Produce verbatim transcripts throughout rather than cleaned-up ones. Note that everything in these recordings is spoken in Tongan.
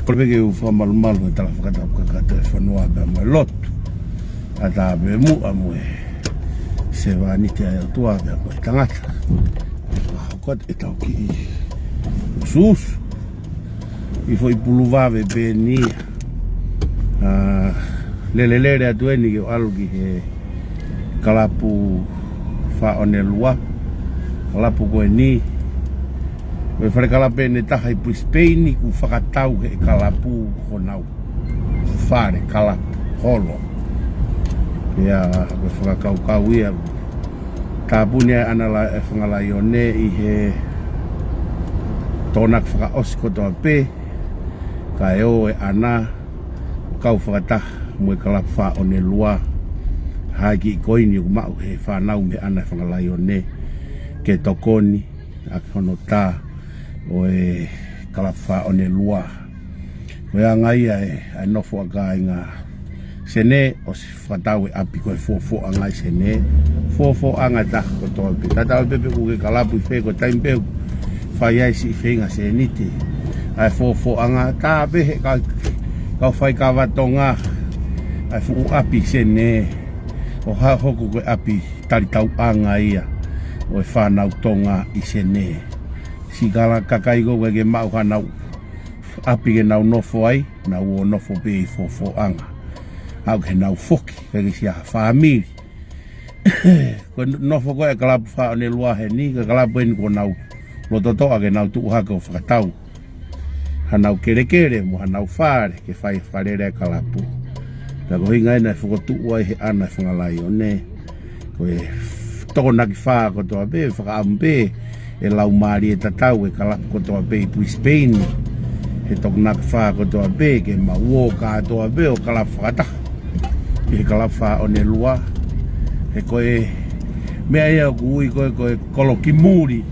Kole pē ke u fakamalumalu he tala fakatapu kakato e fonua pea mo e lotu. ʻAtā pē muʻa mo e sevāniti ʻa e ʻOtua pea mo e tangata. Fakahoko atu ʻetau kiʻi usuusu. ʻI he foʻi pulu vave pē eni ia. ʻA, lelelele atu eni ke u ʻalu ki he kalapu Faʻonelua. Kalapu ko eni. Ko e fale kalapu eni ʻe taha ʻi Brisbane kuo fakatau he kalapu honau fale kalapu holo. Ia, ko e fakakaukau ia. Tāpuni ai ʻa e ʻAna Fanga Laione ʻi he Tokonaki fakaʻosi kotoa pē. Kae ō e ʻAna, kau fakataha mo e kalapu Faʻonelua. Hai kiʻi koini ʻoku maʻu he fānau mei he ʻAna Fanga Laione ke tokoni ʻaki hono tā ʻo e kalapu Faʻonelua. Ko e anga ia ʻa e, ʻa e nofo ʻa e kāinga Senē, ʻosi fakatau e ʻapi ko e Fofoʻanga ʻi Senē. Fofoʻanga ʻe taha kotoa pē. Tatau ai pē pe ʻoku ke kalapu ʻi fē, ko e taimi pē ʻoku fai ai siʻi feinga sēniti. ʻA e Fofoʻanga tā pē he kau, kau faikava Tonga ʻa e fuʻu ʻapi Senē. ʻO hā hoko ko e ʻapi talitauʻanga ia ʻo e fānau Tonga ʻi Senē. Siʻi kala kakai ko ē ʻoku ʻikai ke maʻu hanau ʻapi ke nau nofo ai, nau ō nofo pē ʻi Fofoʻanga. ʻAʻu ke nau foki, ʻikai ke siʻi ha fāmili. Ko e nofo ko ē ʻa e kalapu Faʻonelua heni, ko e kalapu eni kuo nau lototoʻa ke nau tuʻu hake ʻo fakatau hanau kelekele mo hanau fale, ke fai fale lea e kalapu. Pea ko e ʻuhinga ia naʻe fokotuʻu ai he ʻAna Fanga Laione. Ko e Tokonaki fā kotoa pē, fakaʻamu pē ʻe laumālie tatau e kalapu kotoa pē ʻi Brisbane. He Tokonaki fā kotoa pē, ke mau ō kātoa pē ʻo kalapu fakataha ʻi he kalapu Faʻonelua. He ko e meʻa ia ʻoku ui ko e, ko e kolo ki muli.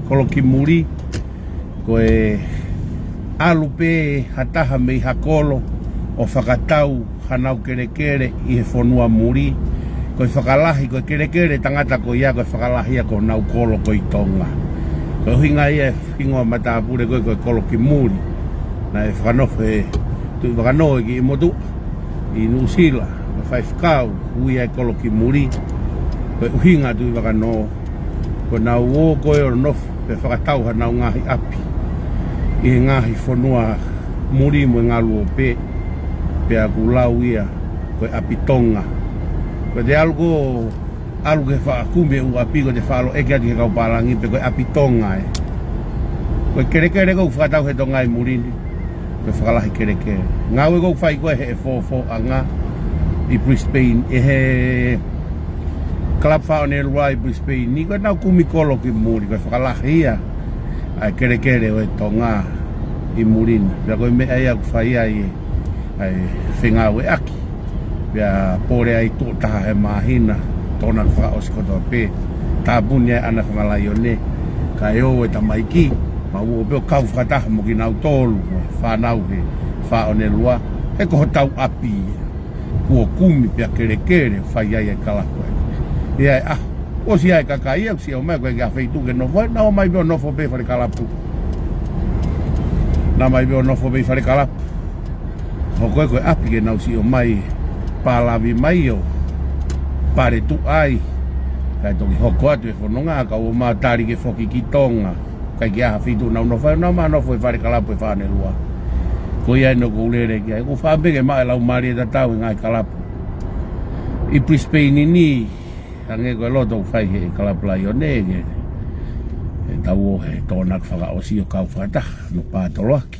Kolo ki muli. Ko e ʻalu pē ha taha mei ha kolo ʻo fakatau hanau kelekele ʻi he fonua muli. Ko e fakalahi, ko e kelekele tangata ko ia, ko e fakalahi ia ko honau kolo ko ē ʻi Tonga. Ko e ʻuhinga ia e hingoa matāpule ko ē, ko e kolo ki muli. Naʻe fakanofo ʻe Tuʻivakanō e kiʻi motuʻa ʻi Nuʻusila, ko e faifekau, ui ia e kolo ki muli. Ko e ʻuhinga ʻa Tuʻivakanō, ko ʻenau ō ko ē ʻo nofo, pea fakatau hanau ngaahi ʻapi ʻi he ngaahi fonua muli mo e ngaluope, pea ʻoku lau ia ko e ʻapi Tonga. Ko ʻete ʻalu ko ē, ʻalu ke fakakumi e ʻū ʻapi ko ʻete faʻa ʻeke atu ki he kau pālangi pe ko e ʻapi Tonga ē. Ko e kelekele ko ē ʻoku fakatau he Tonga ʻi muli ni, ko e fakalahi kelekele. Ngāue ko ē ʻoku fai ko ē he Fofoʻanga ʻi Brisbane, ʻe he kalapu Faʻonelua ʻi Brisbane ni, ko ʻenau kumi kolo ki muli, ko e fakalahi ia ʻa e kelekele ʻo e Tonga ʻi muli ni. Pea ko e meʻa ia ʻoku fai ai e, ʻa e fengāueʻaki. Pea pole ai tuʻo taha he māhina, Tokonaki fakaʻosi kotoa pē. Tāpuni ai ʻa e ʻAna Fanga Laione, kae ō e tamaiki, mau ō pē ʻo kau fakataha mo kinautolu, mo e fānau he Faʻonelua, he ko hotau ʻapi ia. Kuo kumi pea kelekele, fai ai e kalapu ai. Ia ʻa, ʻosi ʻa e kakai ia, ʻosi ʻomai ko e kiʻi feituʻu ke nofo ai, nau ō mai pē ʻo nofo pē fale kalapu. Nau ō mai pē ʻo nofo pē fale kalapu. Hoko ē ko e ʻapi ke nau siʻi ō mai pālavi mai ʻo pale tuʻa ai. Kae toki hoko atu e fononga, ka ʻoua ʻe tali ke foki ki Tonga. ʻIkai ke ʻi ai ha feituʻu nau nofo ai, nau ō mai nofo he fale kalapu e Faʻonelua. Ko ia eni ʻoku ou lele ki ai, ʻoku ou fakaʻamu pē ke maʻu e laumālie tatau e ngaahi kalapu ʻi Brisbane ni, hangē ko e loto ʻoku fai he kalapu Laione, ke, ke tau ō he Tokonaki fakaʻosi ʻo kau fakataha, no pātoloaki.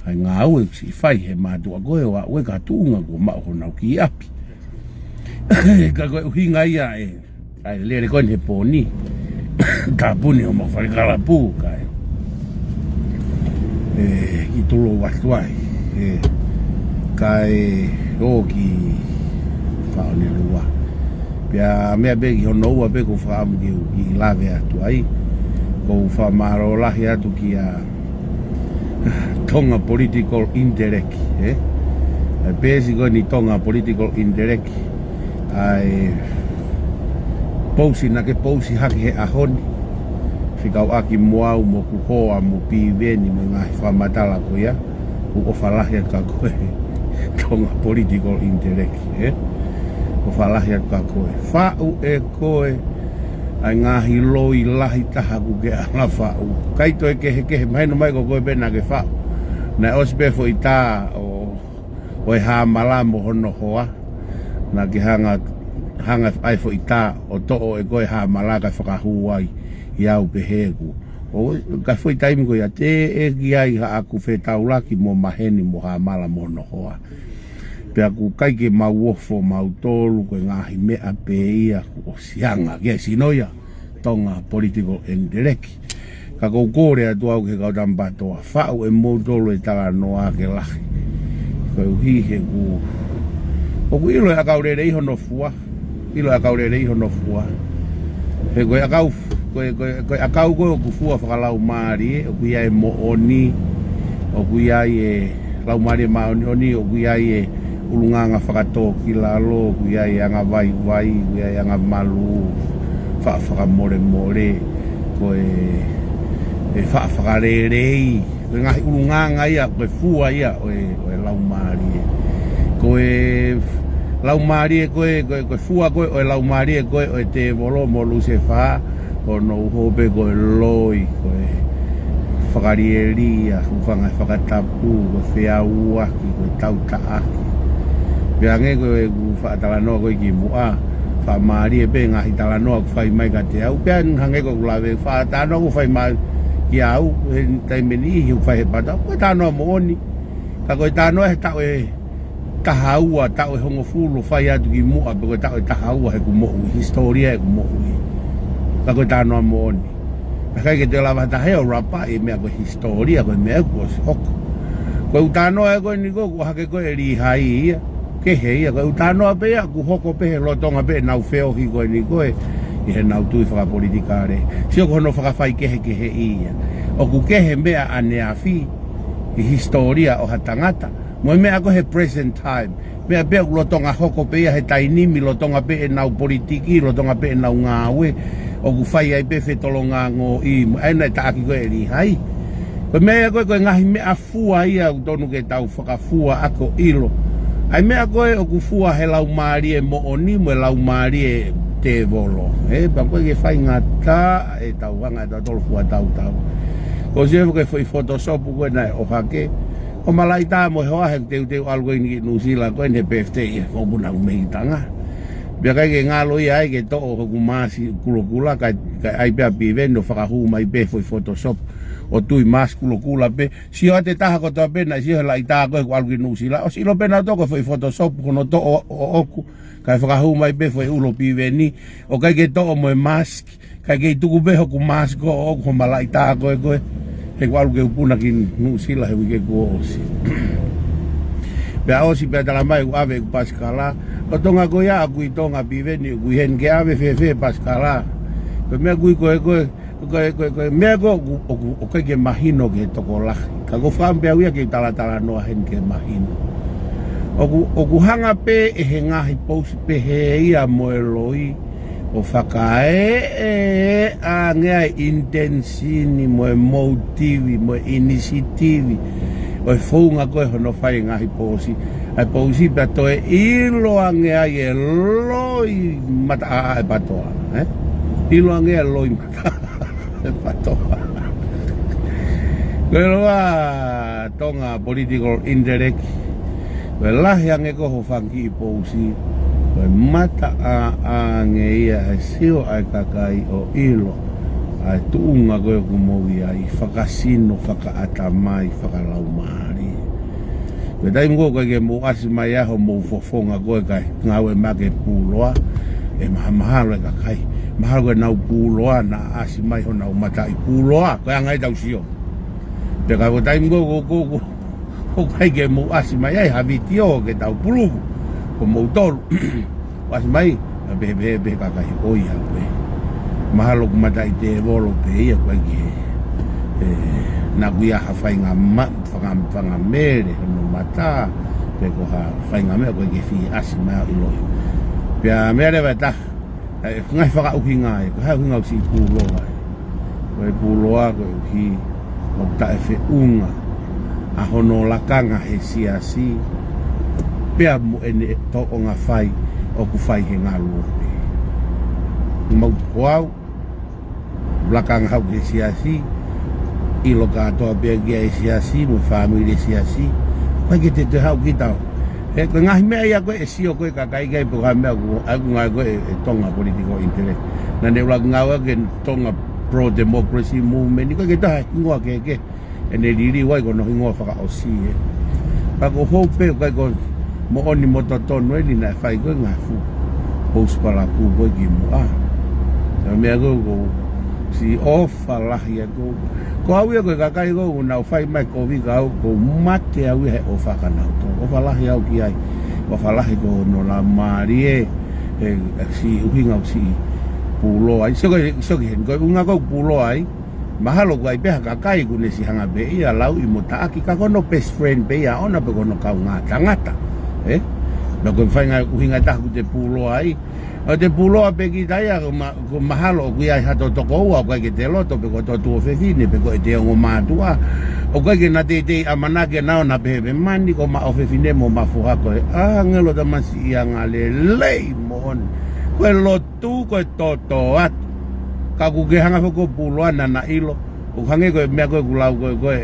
ʻA e ngāue ʻoku siʻi fai he mātuʻa ko ē ʻo aʻu ē ki ha tuʻunga kuo maʻu honau kiʻi ʻapi. Ka ko e ʻuhinga ia e, ʻa e lele ko eni he pō ni. Tāpuni hoʻomou fale kalapu, kae, ʻe, ʻi tulu atu ai, ʻe, kae ō ki Faʻonelua. Pea meʻa pē ki hono ua pē ʻoku ou fakaʻamu ke u kiʻi lave atu ai. ʻOku ou fakamālō lahi atu kia Tonga Political Intellect, ē? ʻA e peesi ko eni Tonga Political Intellect, ʻa e pousi naʻa ke pousi hake he ʻaho ni, fekauʻaki mo au mo hoku hoa mo Piveni mo e ngaahi fakamatala ko ia. ʻOfa lahi atu kia koe, Tonga political intellect, ē? ʻOfa lahi atu kia koe. Faʻu ʻe koe ʻa e ngaahi loi lahi taha kuo ke ala faʻu. ʻIkai toe kehekehe, mahino mai ko koe pē naʻa ke faʻu. Naʻe ʻosi pē foʻi tā ʻo, ʻo e Hāmala mo hono hoa. Naʻa ke hanga, hanga ʻai foʻi tā ʻo toʻo ʻe koe Hāmala kae fakahū ai ʻiate au pehē ʻoku ʻO ka foʻi taimi ko ia teʻeki ai haʻaku fetaulaki mo maheni mo Hāmala mo hono hoa. Pea ʻoku ʻikai ke mau ofo mautolu, ko e ngaahi meʻa pē ia kuo ʻosi anga ki ai sino ia, Tonga political intellect. Ka ʻoku ou kole atu au ki he kau tama PTOA, faʻu ʻe moutolu e talanoa ke lahi. Koeʻuhi he ʻoku, ʻoku ʻilo ʻe ʻakau lelei hono fua. ʻIlo ʻe ʻakau lelei hono fua. He ko e ʻakau, ko e, ko e, ko e ʻakau ko ē ʻoku fua fakalaumālie, ʻoku ʻi ai e moʻoni, ʻoku ʻi ai e laumālie māʻoniʻoni, ʻoku ʻi ai e ʻulungaanga fakatōkilalo, ʻoku ʻi ai e anga vaivai, ʻoku ʻi ai e anga malū, faʻa fakamolemole, ko e, e faʻa fakalelei. Ko e ngaahi ʻulungaanga ia, ko e fua ia ʻo e, ʻo e laumālie. Ko e laumālie ko ē, ko e, ko e fua ko ē ʻo e laumālie ko ē ʻo e tēvolo mo Lusefā, ko hono uho pē ko e loi, ko e fakalielia, hūfanga he fakatapu, ko e feʻauaki, ko e tautaʻaki. Pea hangē ko ʻeku faʻa talanoa ko ē kimuʻa, fakamālie pē ngaahi talanoa ʻoku fai mai kiate au. Pea hangē ko ʻeku lave, faʻa talanoa ʻoku fai mai kiate au, he taimi ʻe niʻihi ʻoku fai he PTOA, ko e talanoa moʻoni. Ka ko e talanoa he taʻu ʻe taha ua, taʻu ʻe hongofulu fai atu kimuʻa, pe ko e taʻu ʻe taha ua heʻeku moʻui, hisitōlia ʻeku moʻui. Ka ko e talanoa moʻoni. Pea ʻikai ke te lava taha ʻo rapa e meʻa ko e hisitōlia, ko e meʻa kuo ʻosi hoko. Ko ʻeku talanoa ē ko eni ko ē, ʻoku hangē ko e Lihai ia, kehe ia, ko ʻeku talanoa pē ia, ʻoku hoko pē he lolotonga pē ʻenau feohi ko eni ko ē, ʻi heʻenau tui fakapolitikale. Sio ko hono fakafaikehekeheʻi ia. ʻOku kehe meʻa ʻaneafi, ʻi he hisitōlia ʻo ha tangata. Mo e meʻa ko ē he present time. Meʻa pē ʻoku lolotonga hoko pē ia he taimi ni, lolotonga pē ʻenau politiki, lolotonga pē ʻenau ngāue, ʻoku fai ai pē fetolonga ngoʻi, mo ʻai naʻe taʻaki ko ē ʻe Lihai. Ko e meʻa ia ko ē, ko e ngaahi meʻa fua ia ʻoku totonu ke tau fakafua ʻaki ʻo ʻilo. ʻA e meʻa ko ē ʻoku fua he laumālie moʻoni mo e laumālie tēvolo. Ē, pea ʻoku ʻikai ke faingataʻa ʻetau hanga ʻe tautolu ʻo fua tautau. Ko e sio ko ē foʻi Photoshop ko ē naʻe ʻohake. ʻO malaʻitā mo e hoa he teuteu ʻalu ko eni ki Nuʻusila ko eni he birthday ʻa e fokupuna ʻo Meitanga. Pea ʻikai ke ngalo ia ai ke toʻo hoku mask kulokula, kae, kae ʻai pē ʻa Piveni ʻo fakahū mai pē foʻi Photoshop ʻo tui mask kulokula pē. Sio atu e taha kotoa pē naʻe sio he laʻitā ko ē heʻeku ʻalu ki Nuʻusila. ʻOsi ʻilo pē nautolu ko e foʻi Photoshop hono toʻo ʻo, ʻoʻoku. Kae fakahū mai pē foʻi ulo Piveni. ʻO ʻikai ke toʻo mo e mask. ʻIkai ke tuku pē hoku mask ʻoʻoku he malaʻitā ko ē ko ē. Heʻeku ʻalu ke u puna ki Nuʻusila he uike kuo ʻosi. Pea ʻosi pea tala mai ʻoku ʻave ʻeku pasikala. Lolotonga ko ia ʻoku ʻi Tonga Piveni, ʻoku ʻi heni, ke ʻave fēfē pasikala. Ko e meʻa ko ē ko ē ko ē, ko e, ko e, ko e meʻa ko ē ʻoku, ʻoku, ʻoku ʻikai ke mahino ki he tokolahi. Ka ʻoku ou fakaʻamu pē au ia ke u talatalanoa heni ke mahino. ʻOku, ʻoku hanga pē ʻe he ngaahi pousi pehē ia mo e loi ʻo fakaeʻeʻe ange ai e intention mo e motive mo e initiative ʻo e founga ko ē hono fai e ngaahi pousi. ʻA e pousi pea toe ʻilo ange ai e loi mataʻaʻa e PTOA, ē? ʻIlo ange e loi mataʻaʻa e PTOA. Ko e ʻiloa Tonga political intellect. Ko e lahi ange ko ē hoʻo fanga kiʻi pousi, ko e mataʻaʻa ange ia ʻa e sio ʻa e kakai ʻo ʻilo ʻa e tuʻunga ko ē ʻoku mou ʻi ai, fakasino, fakaʻatamai, fakalaumālie. Ko e taimi ko ē ʻoku ʻikai ke mou ʻasi mai ai hoʻomou fofonga ko ē kae ngāue mai ke pūloa, ʻe mahamahalo e kakai. Mahalo ko ʻenau pūloa naʻa ʻasi mai honau mataʻi pūloa, ko e anga ia ʻetau sio. Pea ka ko e taimi ko ē, ko, ko, ko, ʻoku ʻikai ke mou ʻasi mai ai ha vitiō ke tau puluvu ko moutolu. ʻOku ʻasi mai, ʻa pehē, pehē, pehē kakai, ʻoi ā pē. Mahalo ko e mataʻi tēvolo pē ia ʻoku ʻikai ke, ē, naʻa ʻoku ʻi ai ha fainga ma-, fanga, fanga mele hono mata, pe ko ha fainga meʻa ʻoku ʻikai ke fie ʻasi mai ʻo ʻiloʻi. Pea meʻa leva ʻe taha, ʻa e ngaahi fakaʻuhinga ē, ko e hā e ʻuhinga ʻoku siʻi pūloa ai. Ko e pūloa koeʻuhi ʻoku taʻefeʻunga ʻa hono lakanga he siasi, pea mo ʻene tōʻonga fai ʻoku fai he ngalu ope. Mau ko au, lakanga haʻu he siasi, ʻilo kātoa pē ki he siasi, mo e fāmili he siasi, ʻoku ʻikai ke te te haʻu kita. He ko e ngaahi meʻa ia ko ē ʻe sio ko ē kakai ki ai pe ko ha meʻa ʻoku, ʻa ʻoku ngāue ko ē ʻe Tonga political intellect. Naʻa ne ʻuluaki ngāue ki he Tonga pro-democracy movement, ʻikai ke toe hingoa kehekehe ʻene liliu ai ko hono hingoa fakaʻosi ē. Pea ko hoʻo pehē ʻoku ʻikai ko e moʻoni mo totonu eni naʻe fai ko ē ngaahi fuʻu post palakū ko ē kimuʻa. Ko e meʻa ko ē ʻoku ou siʻi ʻofa lahi atu. Ko au ia ko e kakai ko ē ʻoku nau fai mai kovi kia au, ʻoku ou mate au ia he ʻofa kia nautolu. ʻOfa lahi au ki ai. ʻOfa lahi ki hono laumālie, ē, ʻa e siʻi ʻuhinga ʻoku siʻi pūloa ai. Sio ki he, sio ki he, ko e ʻuhinga ko ē ʻoku pūloa ai. Mahalo ʻoku ʻi ai pē ha kakai ʻoku ne siʻi hanga pē ia ʻo lauʻi mo taʻaki, ka ko hono best friend pē ia ʻoʻona pe ko hono kaungā tangata. Ē? Pea ko e faʻahinga ʻuhinga ʻe taha ʻoku te pūloa ai. ʻOku te pūloa pē kita ia, ko ma-, ko mahalo ʻoku ʻi ai hato tokoua ʻoku ʻikai ke te loto, pe ko hoto tuofefine, pe ko ʻete ongo mātuʻa. ʻOku ʻikai ke na teitei ʻamanaki ʻe naua naʻa pehē pē mani ko ma ʻofefine mo ma foha ko e ʻāngelo tamasiʻiʻanga lelei moʻoni. Ko e lotu, ko e toto atu. Ka ʻoku ke hanga foki ʻo pūloa naʻa na ʻilo. ʻOku hangē ko e meʻa ko ē ʻoku lau ko ē, ko ē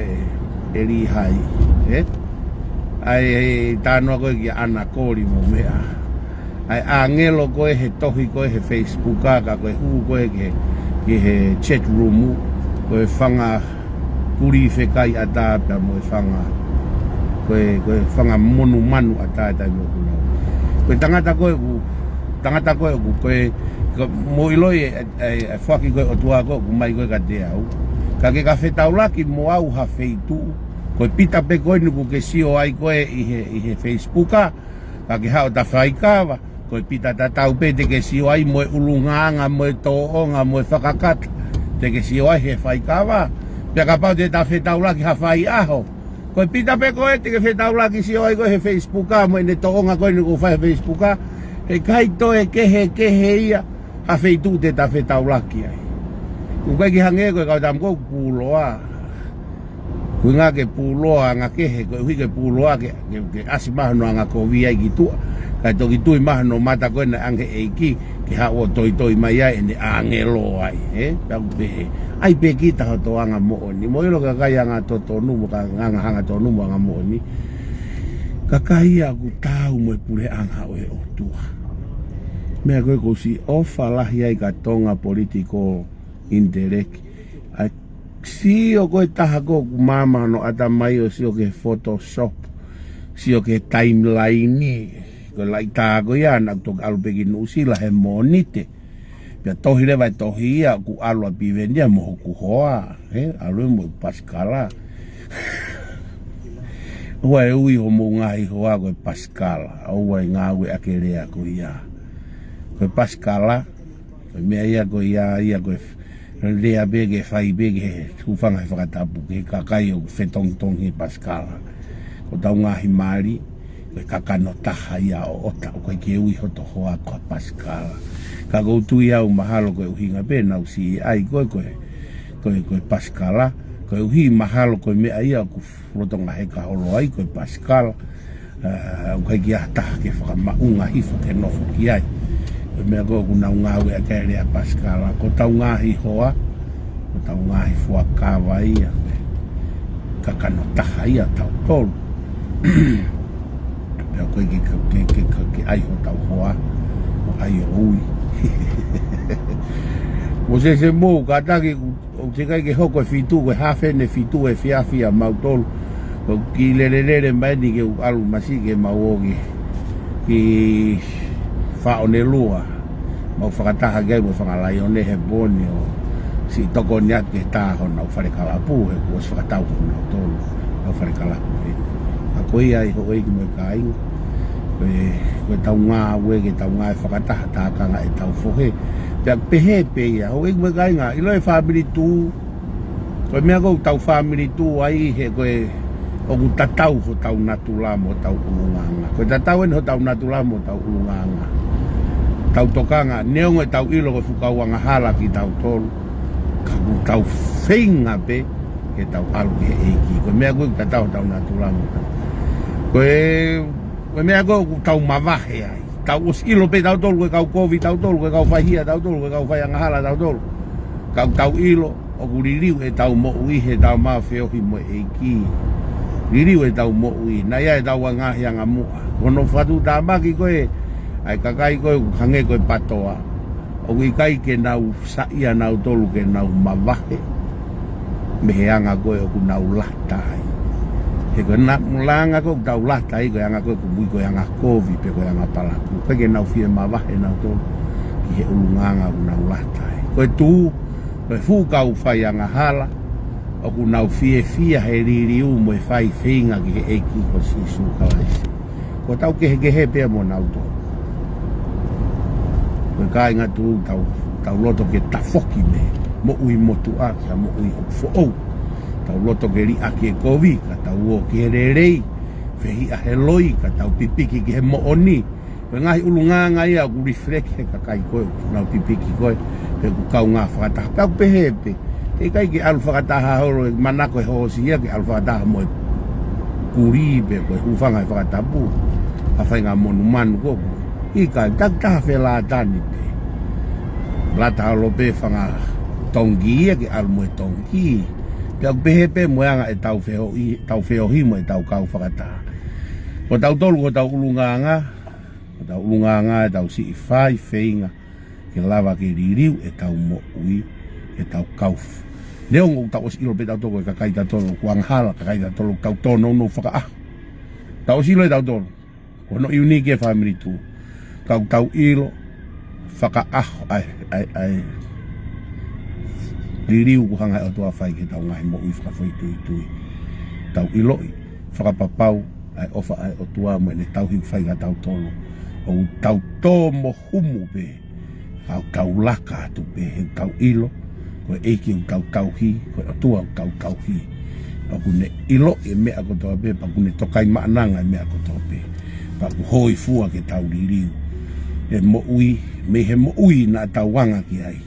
ʻe Lihai, ē? ʻA e, ʻa e talanoa ko ē kia ʻAna Koli mo meʻa. ʻA e ʻāngelo ko ē he tohi ko ē he Facebook ā, ka ko e hū ko ē ki he, ki he chat room, ko e fanga kulī fekai ʻatā pea mo e fanga, ko e, ko e fanga monumanu ʻatā ʻi he taimi ʻoku nau. Ko e tangata ko ē ʻoku, tangata ko ē ʻoku, ko e, ko e mou ʻiloʻi ē, ʻa e, ʻa e foaki ko ē ʻOtua ko ē ʻoku ʻomai ko ē kiate au. Ka ke ka fetaulaki mo au ha feituʻu, ko e pita pē ko eni ʻoku ke sio ai ko ē ʻi he, ʻi he Facebook ā, ka ke haʻu ʻo ta faikava, ko e pita tatau pē te ke sio ai mo e ʻulungaanga, mo e tōʻonga, mo e fakakata, te ke sio ai he faikava. Pea kapau te ta fetaulaki ha faiʻaho, ko e pita pē ko ē te ke fetaulaki sio ai ko ē he Facebook ā, mo ʻene tōʻonga ko eni ʻoku fai he Facebook ā, heʻikai toe kehekehe ia ha feituʻu te ta fetaulaki ai. ʻOku ʻikai ke hangē ko e kau tama ko ē ʻoku pūloa. Ko e ʻuhinga ke pūloa anga kehe, koeʻuhi ke pūloa ke, ke, ke ʻasi mai hono anga kovi ai ki tuʻa. Kae toki tui mai hono mata ko ē naʻe ʻange ʻe he ʻEiki, ke haʻu ʻo toitoi mai ai ʻene ʻāngelo ai, ē? Pea ʻoku pehē, ʻai pē kita hoto anga moʻoni. Mou ʻilo kakai anga totonu mo ka anga hangatonu mo anga moʻoni. Kakai ia ʻoku taau mo e puleʻanga ʻo e ʻOtua. Meʻa ko ē ʻoku ou siʻi ʻofa lahi ai kia Tonga political intellect. ʻA e sio ko ē taha ko ē ʻoku maama hono ʻatamai ʻo sio ki he Photoshop, sio ki he timeline. Ko e laʻitā ko ia naʻa ku toki ʻalu pē ki Nuʻusila he Mōnite. Pea tohi leva e tohi ia ʻoku ʻalu ʻa Pivenia mo hoku hoa, ē, ʻalu ē mo e pasikala. ʻOua ʻe ui homou ngaahi hoa ko e pasikala. ʻOua ʻe ngāueʻaki e lea ko ia. Ko e pasikala, ko e meʻa ia ko ia, ia ko e f-, lea pē ke fai pē ke hūfanga he fakatapu ki he kakai ʻoku fetongitongi he pasikala. Ko hotau ngaahi mali, ko e kakano taha ia ʻo ʻota, ʻoku ʻikai ke ui hoto hoa ko ha pasikala. Ka ʻoku ou tui au mahalo ko e ʻuhinga pē naʻa ku siʻi ʻai ko ē, ko e, ko e, ko e pasikala, koeʻuhi mahalo ko e meʻa ia ʻoku lolotonga heka holo ai ko e pasikala. ʻA, ʻoku ʻikai ke ʻi ai ha taha ke fakamaʻunga hifo ke nofo ki ai. Ko e meʻa ko ē ʻoku nau ngāueʻaki e lea pasikala. Ko hotau ngaahi hoa, ko hotau ngaahi fuakava ia, ko e kakano taha ia ʻo tautolu. Pea ʻoku ʻikai ke, ke, ke, ke, ke ʻai hotau hoa, ʻo ʻai ʻo ui. Mo se se mou, kātaki, ʻoku teʻeki ai ke hoko e fitu, ko e hafe ʻene fitu efiafi ʻa mautolu. ʻOku ou kiʻi lelelele mai eni ke u ʻalu masiʻi ke mau ō ki, ki Faʻonelua. Mau fakataha ki ai mo e fanga Laione he pō ni ʻo siʻi tokoni atu ki he tā honau fale kalapu, he kuo ʻosi fakatau honau tolu, honau fale kalapu he. Ka ko ia ai houʻeiki mo e kāinga. Ko e, ko ʻetau ngāue ke tau ngāue fakataha tākanga ʻetau fohe. Pea pehē pē ia, houʻeiki mo e kāinga, ʻilo e fāmili tuʻu. Ko e meʻa ko ē ʻoku tau fāmili tuʻu ai he ko e ʻoku tatau hotau natula mo hotau ʻulungaanga. Ko e tatau eni hotau natula mo hotau ʻulungaanga. Tau tokanga, neongo ʻetau ʻilo ko e fuʻu kau angahala kitautolu. Ka ʻoku tau feinga pē, ke tau ʻalu ki he ʻEiki. Ko e meʻa ko ē ʻoku tatau ʻetau natula mo tau. Ko e, ko e meʻa ko ē ʻoku tau mavahe ai. Tau ʻosi ʻilo pē tautolu ko e kau kovi tautolu, ko e kau faihia tautolu, ko e kau faiangahala tautolu. Ka ʻoku tau ʻilo ʻoku liliu ʻetau moʻui heʻetau maʻu feohi mo e ʻEiki. Liliu ʻetau moʻui, naʻe ʻi ai ʻetau ngaahi anga muʻa. Ko hono fakatuʻutāmaki ko ē ʻa e kakai ko ē ʻoku hangē ko e PATOA, ʻoku ʻikai ke nau saiʻia nautolu ke nau mavahe mei he anga ko ē ʻoku nau lata ai. He ko e na-, anga ko ē ʻoku tau lata ai, ko e anga ko ē ʻoku mui ko e anga kovi pe ko e anga palakū. ʻIkai ke nau fie mavahe nautolu ki he ʻulungaanga ʻoku nau lata ai. Ko e tuʻu, ko e fuʻu kau faiangahala ʻoku nau fiefia he liliu mo e fai feinga ki he ʻEiki ko Sīsū Kalaisi. Ko ʻetau kehekehe pē mo nautolu. Ko e kāinga, tuku ke tau, tau loto ke tafoki mei he moʻui motuʻa ki ha moʻui ʻoku foʻou. Tau loto ke liʻaki e kovi, ka tau ō ki he lelei, fehiʻa he loi, ka tau pipiki ki he moʻoni. Ko e ngaahi ʻulungaanga ia ʻoku reflect he kakai ko ē ʻoku nau pipiki ko ē, pe ʻoku kaungā fakataha. Pea ʻoku pehē pē, ʻikai ke ʻalu fakataha holo, ʻe manako e hoosi ia ke ʻalu fakataha mo e kulī pe ko e hūfanga he fakatapu, ʻa e faʻahinga monumanu ko ē. ʻIkai, takitaha felātani pē. Lata holo pē fanga tongikī ia ke ʻalu mo e tongikī. Pea ʻoku pehē pē mo e anga ʻetau feohi, ʻetau feohi mo ʻetau kau fakataha. Ko tautolu ko ʻetau ʻulungaanga, ko ʻetau ʻulungaanga ʻetau siʻi fai feinga ke lava ke liliu ʻetau moʻui, ʻetau kau f-, neongo ʻoku tau ʻosi ʻilo pē tautolu ko e kakai tautolu ʻoku angahala, kakai tautolu ʻoku tau tōnounou fakaʻaho. Tau ʻosi ʻilo ʻe tautolu ko hono ʻiuniki e Family Trust. Ka ʻoku tau ʻilo fakaʻaho ʻa e, ʻa e, ʻa e liliu ʻoku hanga ʻe he ʻOtua ʻo fai ki heʻetau ngaahi moʻui fakafoʻituitui. Tau ʻiloʻi fakapapau ʻa e ʻofa ʻa e ʻOtua mo ʻene tauhi ʻoku fai kiate kitautolu. ʻOku tau tō mo humu pē, ka ʻoku tau laka atu pē he ʻoku tau ʻilo ko e ʻEiki ʻoku tau tauhi, ko e ʻOtua ʻoku tau tauhi. ʻOku ne ʻiloʻi e meʻa kotoa pē, pea ʻoku ne tokaimaʻananga e meʻa kotoa pē. Pea ʻoku hōifua ke tau liliu e moʻui, mei he moʻui naʻa tau anga ki ai.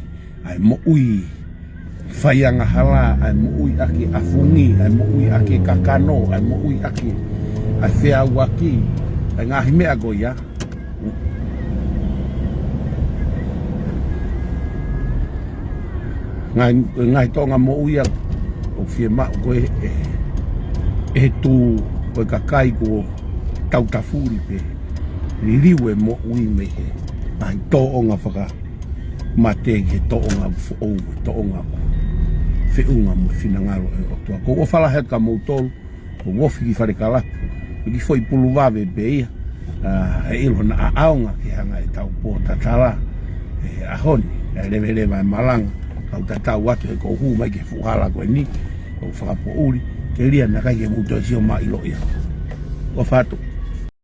ʻA e moʻui faiangahala, ʻa e moʻui ʻaki e ʻafungi, ʻa e moʻui ʻaki e kakano, ʻa e moʻui ʻaki ʻa e feʻauaki, ʻa e ngaahi meʻa ko ia. Ngaahi, ngaahi toʻonga moʻui ia ʻoku fiemaʻu ko ē ʻe, ʻe he tuʻu ko e kakai kuo tautafuli pē. Liliu e moʻui mei he ngaahi toʻonga fakamate ki he toʻonga foʻou, toʻonga feʻunga mo e finangalo ʻo e ʻOtua. Ko e ʻofa lahi atu kia moutolu, ʻoku ofi ki Falekalapu, ko e kiʻi foʻi pulu vave pē ia. ʻA, ʻe ʻilo naʻa ʻaonga ke hanga ʻe he tau pō tatala he ʻaho ni, ʻa e leveleva e malanga, kau tatau atu he ʻoku ou hū mai ki he fuʻu hala ko eni, ʻoku ou fakapoʻuli, telia naʻa ʻikai ke mou toe sio mai ʻilo ia. ʻOfa atu.